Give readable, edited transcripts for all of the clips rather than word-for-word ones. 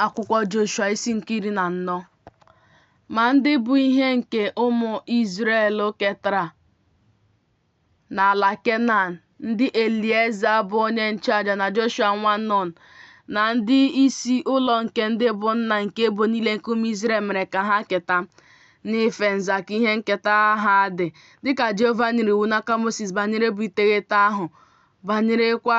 Akwụkwọ Joshua isi nke 14. Ma ndị bụ ihe nke ụmụ Izrel ketara n'ala Kenan, ndị Elieza bụ onye nchụaja na Joshua nwa Nun na ndị isi ụlọ nke ndị bụ nna nke ebo niile nke ụmụ Izrel mere ka ha keta, n'ife nza ka ihe nketa ha dị, dịka Jehova nyere iwu n'aka Mosis banyere ebo iteghete ahụ, banyerekwa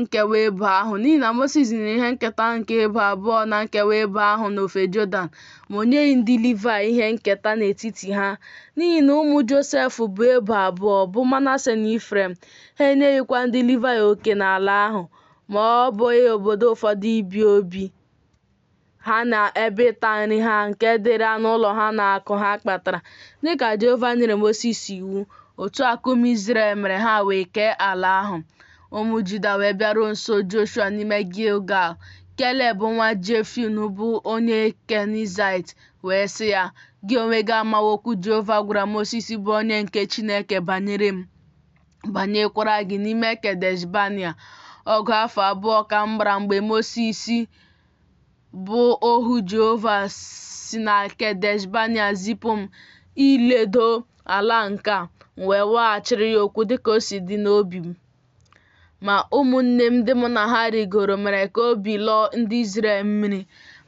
nkewa ebo ahụ, n'ihi na Mosis nyere ihe nketa nke ebo abụọ na nkewa ebo ahụ n'ofe Jọdan, ma o nyeghị ndị Livaị ihe nketa n'etiti ha, n'ihi na ụmụ Josef bụ ebo abụọ, bụ Manase na Ifrem, ha enyeghịkwa ndị Livaị oke n'ala ahụ, ma ọ bụghị obodo ụfọdụ ibi obi ha na ebe ịta nri ha nke dịrị anụ ụlọ ha na akụ ha kpatara, dịka Jehova nyere Mosis iwu. Otu a ka ụmụ Izrel mere, ha wee kee ala ahụ. Ụmụ Juda wee bịaruo nso Joshua n'ime Gilgal. Keleb nwa Jefune bụ onye Kenizaịt wee sị ya, Gị onwe gị amawo okwu Jehova gwara Mosis bụ onye nke Chineke banyere m, banyekwara gị n'ime Kedesh-Bania. Ọgụ afọ abụọ ka m gbara mgbe Mosis bụ ohu Jehova si na Kedesh-Bania zipụ m iledo ala nke a, m wee weghachiri ya okwu dịka o si dị n'obi m. Ma ụmụnne m ndị mụ na ha rịgoro mere ka obi lọọ ndị Izrel mmiri,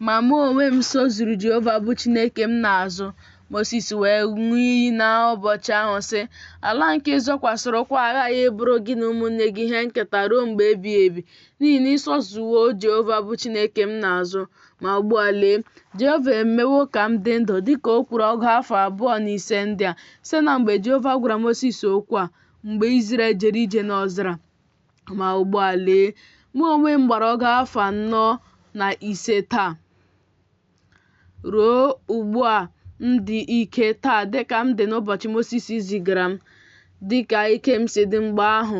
ma mụ onwe m sozuru Jehova bụ Chineke m n'azụ. Mosis wee ṅụọ iyi n'ụbọchị ahụ, sị, Ala nke ị zọkwasịrị ụkwụ aghaghị ịbụrụ gị na ụmụnne gị ihe nketa ruo mgbe ebighị ebi, n'ihi na ị sozuwo Jehova bụ Chineke m n'azụ. Ma ugbu a, lee, Jehova emewo ka m dị ndụ, dị ka o kwuru ọgụ afọ abụọ na ise ndị a, site na mgbe Jehova gwara Mosis okwu a, mgbe Izrel jere ije n'ọzara. Ma ugbu a, lee, mụ onwe m gbara ọgụ afọ anọ na ise taa. Ruo ugbu a m dị ike taa dịka m dị n'ụbọchị Mosis zigara m, dịka ike m si dị mgbe ahụ,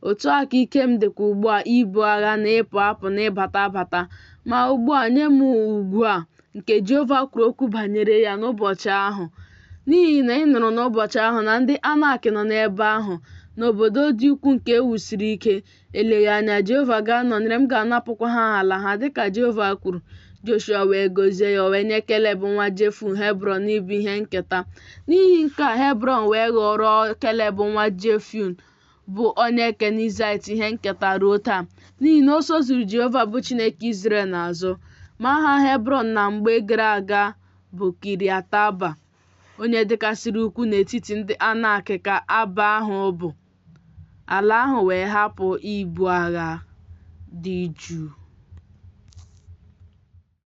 otu a ka ike m dịkwa ugbu a ibu agha na ịpụ apụ na ịbata abata. Ma ugbu a nye m ugwu a nke Jehova kwuru okwu banyere ya n'ụbọchị ahụ, n'ihi na ị nụrụ n'ụbọchị ahụ na ndị Anak nọ n'ebe ahụ, n'obodo dị ukwuu nke e wusiri ike. Eleghị anya Jehova ga-anọnyere m, ga-anapụkwa ha ala ha, dịka Jehova kwuru. Joshua wee gọzie ya, o wee nye Keleb nwa Jefune Hebrọn ịbụ ihe nketa. N'ihi nke a, Hebrọn wee ghọrọ Keleb nwa Jefune bụ onye Kenizaịt ihe nketa ruo taa, n'ihi na o sozuru Jehova bụ Chineke Izrel n'azụ. Ma aha Hebrọn na mgbe gara aga bụ Kiriat-Aba, onye dịkarịsịrị ukwuu n'etiti ndị Anak ka Aba ahụ bụ. Ala ahụ wee hapụ ibu agha, dị jụụ.